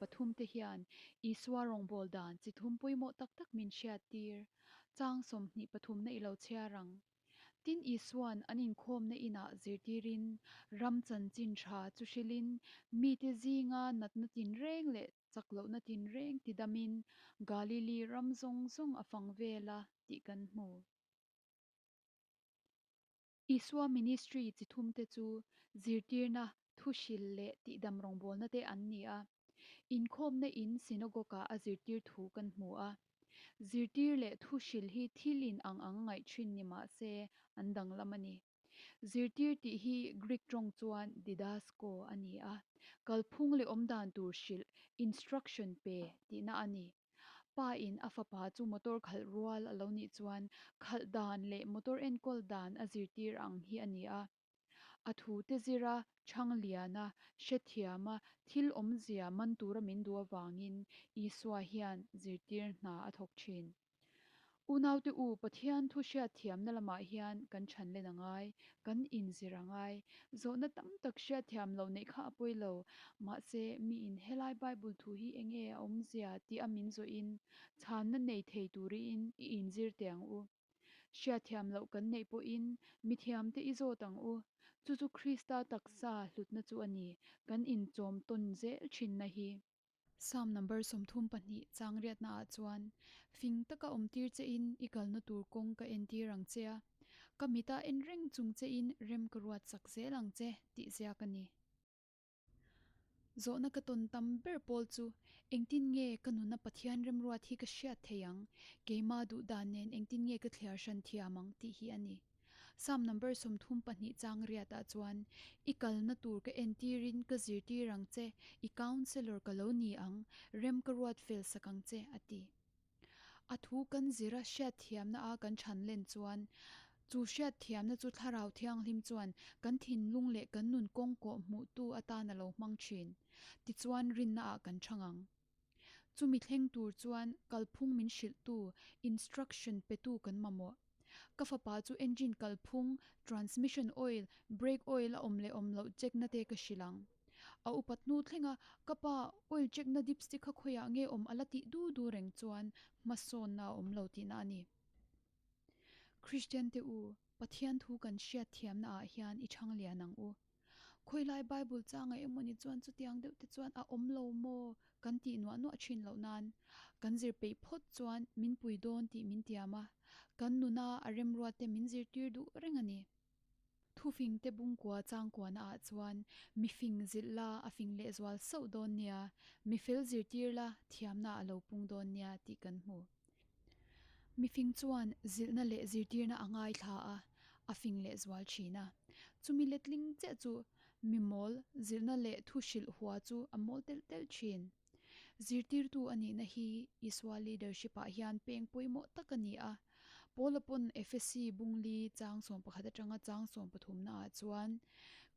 pathumte hian Isua rawngbâwl dan chi thum pawimawh tak tak min hriattir. Chang 20 pathumna i lo chhiar ang. Tin, Isua'n an inkhawmna inah zirtirin, ram chanchin tha chu hrilhin, mite zinga natna tinreng leh chak lohna tinreng tidamin Galili ram zawng zawng a fang vel a tih kan hmu. Isua ministry chi thumte chu zirtirna, thuhril leh tihdam rawngbawlna te an ni a. Inkhawmna in synagogue-ah a zirtir thu kan hmu a. Zirtir leh thuhril hi thil in ang ang ngaih thin ni mah se an danglam a ni. Zirtir tih hi Greek tawng chuan didasko a ni a, kalphung leh awmdan tur hrilh, instruction pe, tihna a ni. Pa in a fapa chu motor khalh rual a lo nih chuan khalh dan leh motor enkawl dan a zirtir ang hi a ni a. A thute zira chhang liana hrethiama thil awmzia man tura min duh avangin Isua hian zirtir hna a thawk thin. Unaute u, Pathian thu hriatthiamna lamah hian kan chhanlen a ngai, kan inzir a ngai. Zawhna tam tak hriatthiam loh neih kha a pawi lo. Mahse, miin helai Bible thu hi enge a awmzia tih a min zawhin chhanna nei thei turin i inzir teh ang u. Hriatthiam loh kan neih pawhin mithiamte i zawt ang u. Chu chu Krista taksa hlutna chu a ni, kan inchawm tawn zel thinna hi. Psalm number 32 chang riatna ah chuan, Fing taka awm tir che in i kalna tur kawng ka entir ang che a, ka mita en reng chung che in rem ka ruat sak zel ang che, tih ziak a ni. Zawhna ka tawn tam ber pawl chu, Engtin nge ka nuna Pathian remruat hi ka hriat thei ang? Keimah duh dan nen engtin nge ka thliar hran thiam ang? tih hi a ni. Psalm number 32 chang riatah chuan, I kalna tur ka entirin ka zirtir ang che, i counsellor ka lo ni ang, rem ka ruat fel sak ang che, a ti. A thu kan zira hriatthiamna a kan chhan len chuan, chu hriatthiamna chu Thlarau Thianghlim chuan kan thinlung leh kan nun kawng kawh hmuhtu atan a lo hmang thin. Tichuan rinna ah kan chhang ang. Chumi thleng tur chuan kalphung min hrilhtu, instruction petu kan mamawh. Ka fapa chu engine kalphung, transmission oil, brake oil a awm leh awm loh check na te ka hrilh ang. A upat hnu thlenga ka pa oil check na dipstick kha khawiah nge awm a la tih du du reng chuan hmasawnna a awm lo tihna a ni. Kristian te u, Pathian thu kan hriat thiamna ah hian i chhang lian ang u. Khawilai Bible changa emawni chuan chutiang deuh te chuan a awm lo maw kan tih nuah nuah thin loh nan kan zir peih phawt chuan min pui dawn tih min tiam a, kan nuna a remruat te min zirtir duh reng a ni. Thufing te bungkua changkuana ah chuan mi fing zilh la a fing lehzual sauh dawn nia, mi fel zirtir la thiamna a lo pung dawn nia tih kan hmu. Mifing chuan zilhna leh zirtirna a ngaithla a, a fing leh zual thin a. Chumi letling chiah chu mi mawl zilhna leh thu hrilh hua chu a mawl telh telh thin. Zirtirtu a nihna hi Isua leadership ah hian peng pawimawh tak a ni a. Paula pawn Efesi bungli chang 11 atanga chang 13 na ah chuan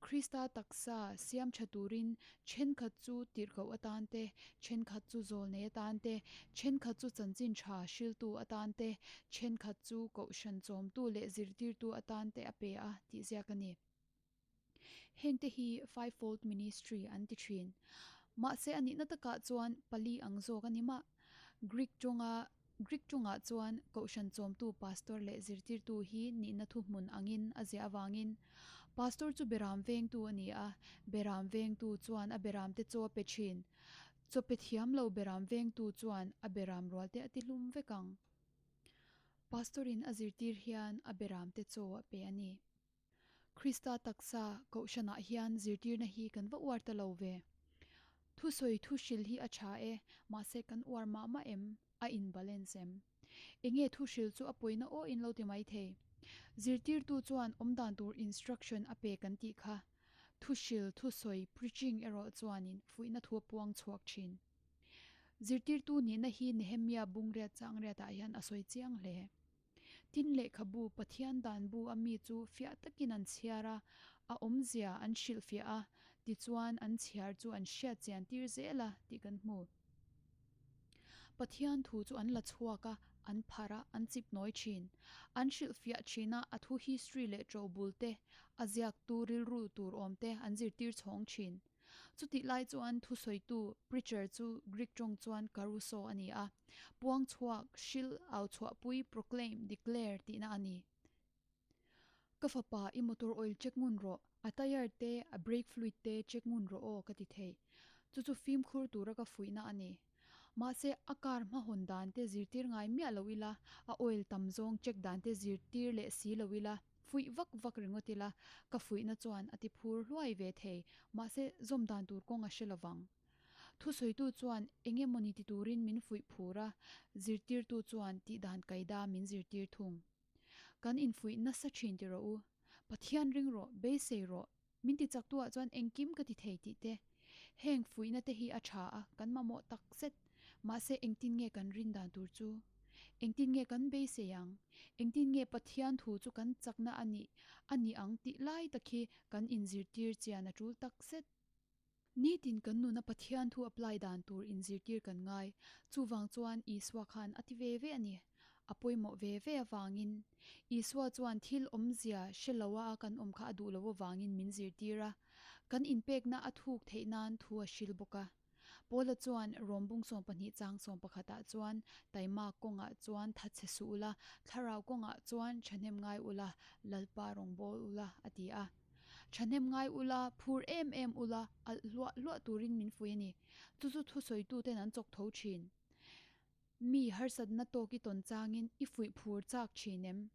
Krista taksa siam tha turin thenkhat chu tirhkoh atan te, thenkhat chu zawlnei atan te, thenkhat chu chanchin tha hriltu atan te, thenkhat chu kohhran chawmtu leh zirtirtu atan te a pe a tih ziak a ni. Hengte hi fivefold ministry an ti thin. Mahse a nihna takah chuan pali ang zawk a ni mah. Greek tawnga Greek tawngah chuan kohhran chawmtu pastor leh zirtirtu hi nihna thuhmun angin a ziah avangin pastor chu beram vengtu a ni a, beram vengtu chuan a beramte chaw a pe thin. Chaw pe thiam lo beram vengtu chuan a beram rualte a ti hlum vek ang. Pastor-in a zirtir hian a beramte chaw a pe a ni. Krista taksa kohhranah hian zirtirna hi kan va uar ta lo ve. Thusawi thu hril hi a tha e, mahse kan uar mah mah em? A in balance em? Enge thu hril chu a pawina aw in lo ti mai thei. Zirtirtu chuan awmdan tur instruction a pe kan tih kha. Thu hril, thusawi, preaching erawh chuanin fuihna thu a puang chhuak thin. Zirtirtu nihna hi Nehemia bungriat changriatah hian a sawi chiang hle. Tin lehkhabu Pathian dan bu a mi chu fiah takin an chhiar a, a awmzia an hrilhfiah a, tichuan an chhiar chu an hriat chian tir zel a tih kan hmu. Pathian thu chu an la chhuak a, an pharh a, an chip nawi thin. An hrilhfiah thin a, a thu history leh ṭobul te, a ziaktu rilru tur awm te an zirtir chhawng thin. Chutih lai chuan thusawitu, preacher, chu Greek tawng chuan karuso a ni a, puang chhuak, hrilh, au chhuahpui, proclaim, declare, tihna a ni. Ka fapa, i motor oil check ngun rawh, a tyre te, a brake fluid te check ngun rawh aw ka ti thei. Chu chu fimkhur tura ka fuihna a ni. Mahse, a car hmahawn dan te zirtir ngai miah lo ila, a oil tam zawng check dan te zirtir leh si lo ila, fuih vak vak ringawt ila, ka fuihna chuan a ti phur hluai ve thei, mahse zawm dan tur kawng a hre lovang. Thusawitu chuan eng emawni ti turin min fuih phur a, zirtirtu chuan tihdan kaida min zirtir thung. Kan infuih nasa thin ti rawh u. Pathian ring rawh, beisei rawh, Min ti chak tuah chuan engkim ka ti thei tih te. Heng fuihna te hi a tha a, kan mamawh tak zet. Mahse engtin nge kan rin dan tur chu? Engtin nge kan beisei ang? Engtin nge Pathian thu chu kan chakna a nih a ni ang tih lai tak hi kan inzirtir chian a tul tak zet. Nitin kan nuna Pathian thu apply dan tur inzirtir kan ngai. Chuvang chuan Isua khan a ti ve ve a ni. A pawimawh ve ve avangin Isua chuan thil awmzia hre loa kan awm kha a duh lo avangin min zirtir a, kan inpekna a thuk theih nan thu a hril bawk a. Paula chuan Rom bung 12 chang 11 ah chuan Taima kawngah chuan thatchhe suh ula, thlarau kawngah chuan thahnem ngai ula, Lalpa rawngbâwl ula a ti a. Thahnem ngai ula, phur em em ula, alh hluah hluah turin min fuih a ni. Chu chu thusawituten an chawk tho thin. Mi harsatna tawk i tawn changin i fuih phur chak thin em?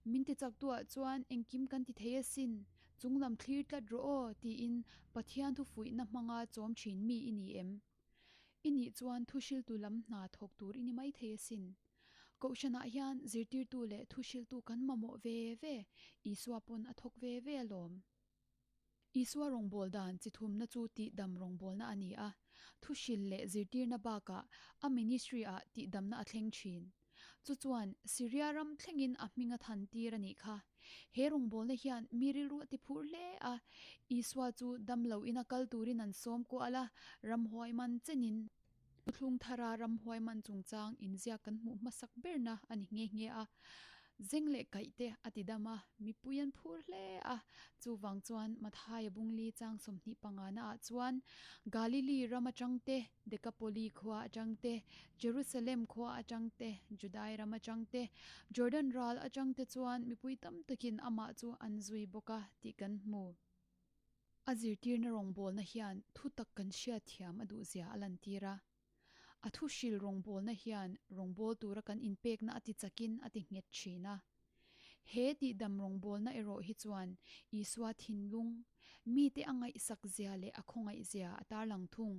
Min ti chak tuah chuan engkim kan ti thei asin, chunglam thlir tlat rawh aw tiin Pathian thu fuihna hmanga chawm thin mi i ni em? I nih chuan thu hriltu lam hna thawk tur i ni mai thei asin. Kohhranah hian zirtirtu leh thu hriltu kan mamawh ve ve, Isua pawn a thawk ve ve alawm. Isua rawngbâwl dan chi thumna chu tihdam rawngbâwlna a ni a, thuhril leh zirtîrna bâkah a ministry-ah tihdamna a thleng ṭhîn. Chu chuan Syria ram thlengin a hming a thantîr a nih kha. He rawngbâwlna hian mi rilru a tiphur hle a, Isua chu damlo ina kal tûrin an sâwm kual a, ramhuai man chenin. Thuthlung thara ramhuai man chungchang inziak kan hmuh hmasak berna a ni nghe nghe a, zeng leh kaih te a ti dam a, mipui an phur hle a. Chuvang chuan Mathaia bungli chang 25 naah chuan Galili ram atang te, Dekapoli khua atang te, Jerusalem khua atang te, Judai ram atang te, Jordan ral atang te chuan mipui tam takin amah chu an zui bawk a tih kan hmu. A zirtirna rawngbawlna hian thutak kan hriatthiam a duhzia a lantir a. A thuhril rawngbawlna hian rawngbâwl tura kan inpekna a tichakin a ti nghet thin a. He tihdam rawngbawlna erawh hi chuan Isua thinlung, mite a ngaihsakzia leh a khawngaihzia a tarlang thung.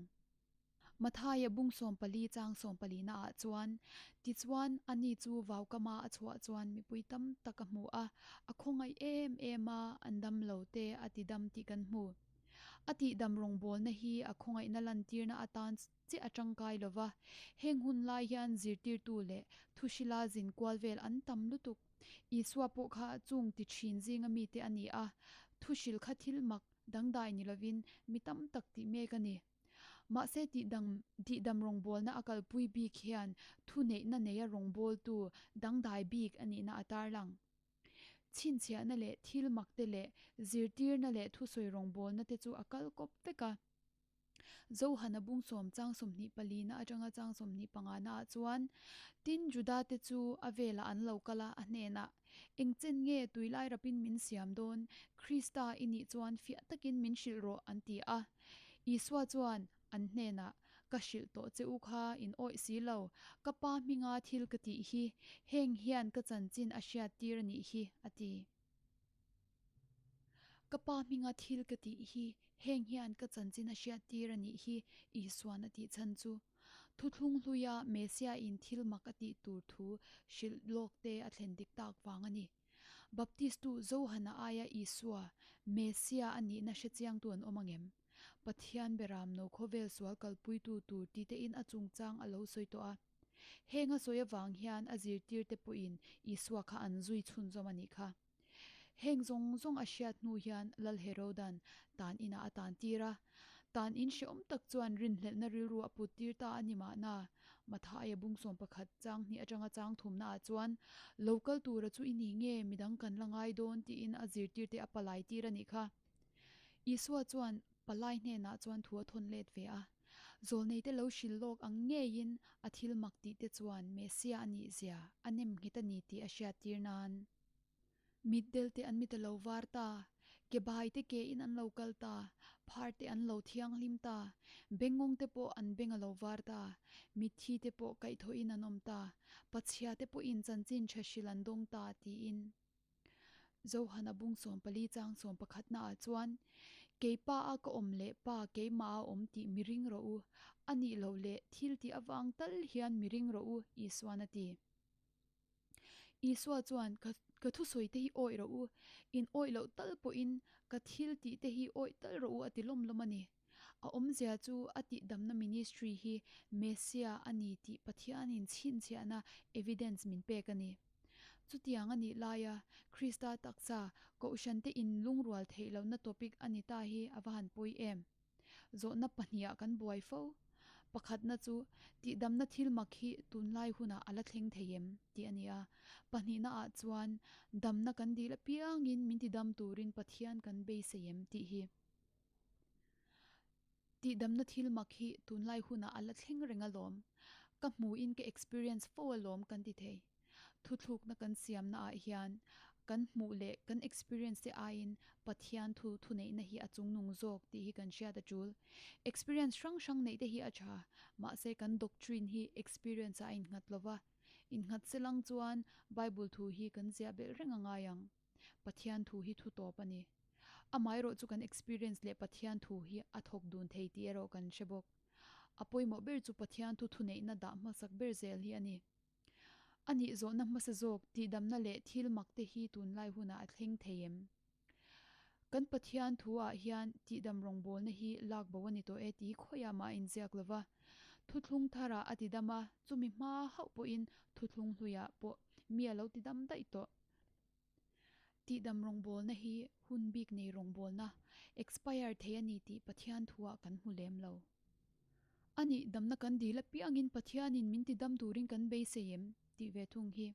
Mathaia bung 14 chang 14 na ah chuan, Tichuan, ani chu vaukama a chhuah chuan mipui tam tak a hmu a, a khawngaih em em a, an dam lo te a ti dam tih kan hmu. A tihdam rawngbawlna hi a khawngaihna lantirna atan chiah a tangkai lo va, heng hun lai hian zirtirtu leh thuhrila zin kual vel an tam lutuk. Isua pawh kha chung ti thin zinga mite a ni a, thuhril kha thil mak dangdai ni lovin mi tam tak tih mek a ni. Mahse tihdam tihdam rawngbawlna a kalpui bik hian thuneihna neia rawngbawltu dangdai bik a nihna a tarlang. Chhinchhiahna leh thil makte leh zirtirna leh thusawi rawngbawlna te chu a kal kawp vek a. Johana bung sawm chang 24 na atanga chang 25 na ah chuan, Tin Juda te chu a velah an lo kal a, a hnenah, Engchen nge tuilai rapin min siam dawn? Krista i nih chuan fiah takin min hrilh rawh, an ti a. Isua chuan an hnenah, Ka hrilh tawh che u kha in awih si lo, ka Pa hminga thil ka tih hi, heng hian ka chanchin a hriattir a nih hi, a ti. Ka Pa hminga thil ka tih hi, heng hian ka chanchin a hriattir a nih hi, Isuan a tih chhan chu. Thuthlung hluia Messiah-in thil mak a tih tur thu hrilh lawk te a thlen dik tak vang a ni. Baptistu Johana aia Isua, Messiah a nihna hre chiangtu an awm angem? Pathian beram no khawvel sual kalpuitu tur ti tein a chungchang a lo sawi tawh a. Heng a sawi avang hian a zirtirte pawhin Isua kha an zui chhunzawm a nih kha. Heng zawng zawng a hriat hnu hian Lal Herodan tan inah a tan tir a. Tan in hrehawm tak chuan rinhlelhna rilru a put tir ta a ni mahna. Mathaia bung 11 chang hnih atanga chang thumna ah chuan, Lo kal tura chu i ni nge midang kan la ngai dawn tiin a zirtirte a palai tir a nih kha. Isua chuan. Palai hnenah chuan thu a thawn let ve a. Zawlneite lo hrilh lawk ang ngeiin a thil mak tih te chuan Messiah a nih zia a nem nghet a ni tih a hriattir nan. Mitdel te an mit a lo var ta, ke bai te ke in an lo kal ta, phar te an lo thianghlim ta, bengngawng te pawh an beng a lo var ta, mitthi te pawh kaihthawhin an awm ta, pachhia te pawhin chanchin tha hrilh an dawng ta tiin. Johan-a bung 14 chang 11 naah chuan, Kei pa a ka awm leh pa keimah a awm tih mi ring rawh u, a nih loh leh thil tih avang tal hian mi ring rawh u, Isuan a ti. Isua chuan, Ka ka thusawi te hi awih rawh u, in awih loh tal pawhin ka thil tih te hi awih tal rawh u a ti lawm lawm a ni. A awmzia chu a tihdamna ministry hi Messiah a ni tih Pathianin chhinchhiahna evidence min pek a ni. Chutiang a nih laia Krista taksa Kohhrante in lungrual theih lohna topic a ni ta hi a va han pawi em? Zawhna pahniha kan buai fo. Pakhatna chu tihdamna thil mak hi tunlai hunah a la thleng thei em tih a ni a. Pahnihna ah chuan damna kan dil apiangin min tidam turin Pathian kan beisei em tih hi. Tihdamna thil mak hi tunlai hunah a la thleng reng alawm. Ka hmuhin ka experience fo alawm kan ti thei. Thuthlukna kan siamna ah hian kan hmuh leh kan experience te aiin Pathian thu thuneihna hi a chungnung zawk tih hi kan hriat a tul. Experience hrang hrang neih te hi a tha, mahse kan doctrine hi experience ah a innghat lova. Innghat selang chuan Bible thu hi kan ziah belh reng a ngai ang. Pathian thu hi thu tawp a ni. Amaherawh chu kan experience leh Pathian thu hi a thawk dun thei tih erawh kan hre bawk. A pawimawh ber chu Pathian thu thuneihna dah hmasak ber zel hi a ni. A nih zawhna hmasa zawk tihdamna leh thil mak te hi tunlai hunah a thleng thei em? Kan Pathian thu ah hian tihdam rawngbawlna hi lak bo a ni tawh e tih hi khawiah mah a inziak lo va. Thuthlung tharah a tidam a, chumi hma hauh pawhin thuthlung hluiah pawh mi a lo tidam daih tawh. Tihdam rawngbawlna hi hun bik nei rawngbawlna expire thei a ni tih Pathian thuah kan hmu lem lo. A nih damna kan dil apiangin Pathianin min tidam turin kan beisei em? tih ve thung hi.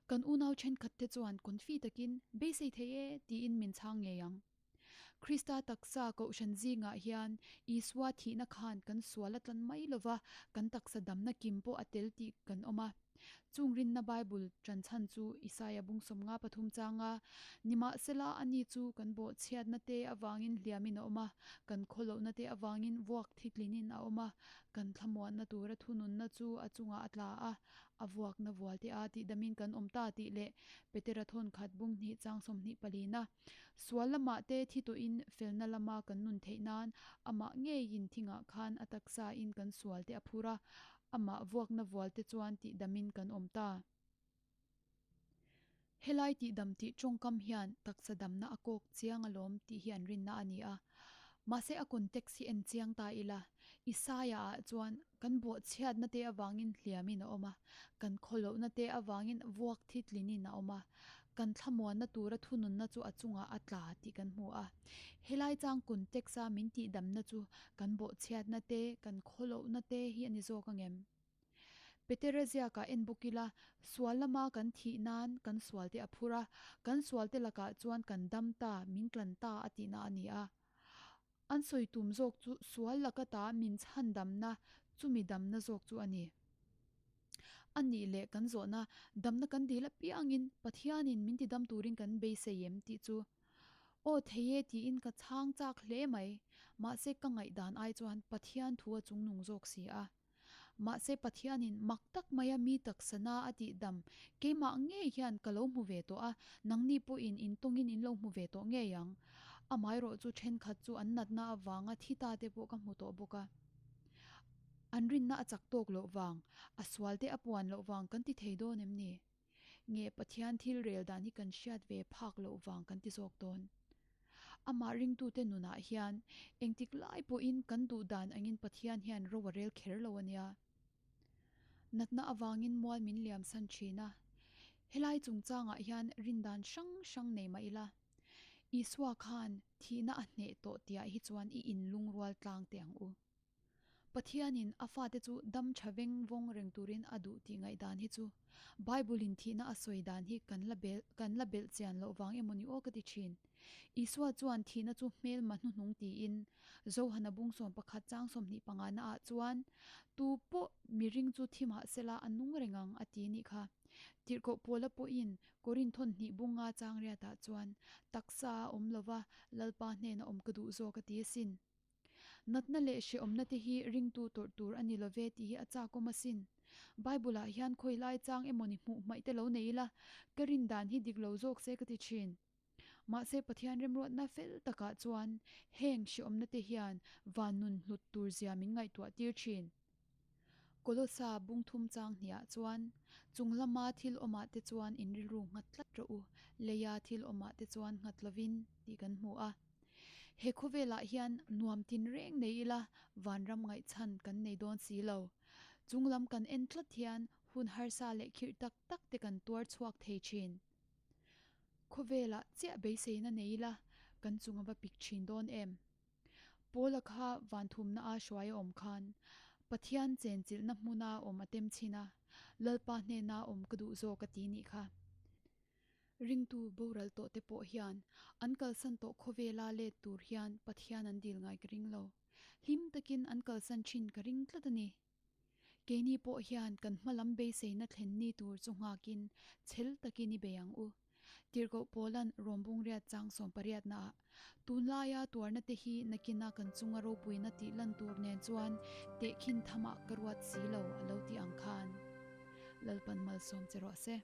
Kan unau thenkhat te chuan confi takin beisei thei e tiin min chhang ngei ang. Krista taksa kohhran zingah hian Isua thihna khan kan sual a tlan mai lova, kan taksa damna kim pawh a tel tih kan awm a. Chung rinna Bible ṭan chhan chu Isaia bung 53 changa, Nimahsela ani chu kan bawhchhiatna te avangin hliamin a awm a, kan khawlohna te avangin vuak thitlinin a awm a, kan thlamuanna tura thununna chu a chungah a tla a, a vuakna vualte a tihdamin kan awm ta tih leh Petera thawnkhat bung hnih chang 24na Sual lamah te thi tawhin felna lama kan nun theih nan amah ngeiin thingah khan a taksa in kan sual te a phur a, amah vuakna vual te chuan tihdamin kan awm ta. Helai tihdam tih tawngkam hian taksa damna a kawk chiang alawm tih hi an rinna a ni a. Mahse a context hi en chiang ta ila, Isaiah ah chuan kan bawhchhiatna te avangin hliamin a awm a, kan khawlohna te avangin vuak thi tlinin a awm a, kan thlamuanna tura thununna chu a chungah a tla tih kan hmu a. Helai chang context a min tihdamna chu kan bawhchhiatna te, kan khawlohna te hi a ni zawk angem? Petera ziakah en bawk ila, sual lama kan thih nan kan sualte a phur a, kan sualte lakah chuan kan dam ta, min tlan ta a tihna a ni a. An sawi tum zawk chu sual laka ta min chhan damna, chumi damna zawk chu a ni. A nih leh kan zawhna, damna kan dil apiangin Pathianin min tidam turin kan beisei em tih chu Aw thei e tiin ka chhang chak hle mai, mahse ka ngaihdan ai chuan Pathian thu a chungnung zawk si a. Mahse Pathianin mak tak maia mi taksa na a tih dam keimah ngei hian ka lo hmu ve tawh a, nangni pawhin in tawngin in lo hmu ve tawh ngei ang. Amaherawh chu thenkhat chu an natna avanga thi ta te pawh ka hmu tawh bawk a. An rinna a chak tawk loh vang, a sual te a puan loh vang kan ti thei dawn em ni? Nge Pathian thil rel dan hi kan hriat ve phak loh vang kan ti zawk dawn? Amah ringtute nunah hian engtik lai pawhin kan duh dan angin Pathian hian ro a rel kher lo a nia. Natna avangin mual min liam san thin a, helai chungchangah hian rindan hrang hrang nei mah ila, Isua khan thihna a hneh tawh tihah hi chuan i inlungrual tlang teh ang u. Pathianin a fate chu dam tha veng vawng reng turin a duh tih ngaihdan hi chu Bible-in thihna a sawi dan hi kan la bel kan la belh chian loh vang emaw ni aw ka ti thin. Isua chuan thihna chu hmelma hnuhnung tiin Johana bung 11 chang 25 na ah chuan, Tu pawh miring chu thi mah sela a nung reng ang a ti nih kha. Tirhkoh Paula pawhin Korinthon hnih bunga chang riatah chuan, Taksa a awm lova, Lalpa hnena awm ka duh zawk a ti asin. Natna leh hrehawmna te hi ringtu tawrh tur a ni love tih hi a chakawm asin. Bible-ah hian khawi lai chang emawni hmuh hmaih te lo nei ila, ka rin dan hi dik lo zawk se ka ti thin. Mahse Pathian remruatna fel takah chuan heng hrehawmna te hian van nun hlut tur zia min ngaihtuah tir thin. Kolosa bungthum chang hniah chuan, Chung lama thil awmah te chuan in rilru nghat tlat rawh u, leia thil awmah te chuan nghat lovin, tih kan hmu a. He khawvelah hian nuam tin reng nei ila vanram ngaihchhan kan nei dawn si lo. Chung lam kan en tlat hian hun harsa leh khirh tak tak te kan tuar chhuak thei thin. Khawvelah chiah beiseina nei ila kan chung a va pik thin dawn em? Paula kha vanthumna a hruai a awm khan Pathian chenchilhna hmuna awm a tem chhin a, Lalpa hnena awm ka duh zawk a ti nih kha. Ringtu boral tawh te pawh hian an kalsan tawh khawvela let tur hian Pathian an dil ngai ka ring lo. Hlim takin an kalsan thin ka ring tlat a ni. Keini pawh hian kan hmalam beiseina thlen ni tur chu nghakin chhel takin i bei ang u. Tirhkoh Paula'n Rawmbung riat chang sawmpariatnaah, Tunlaia tuarna te hi nakina kan chunga ropuina tih lan tur nen chuan tehkhin thamah ka ruat si lo a lo ti ang khan. Lalpan malsawm che rawh se.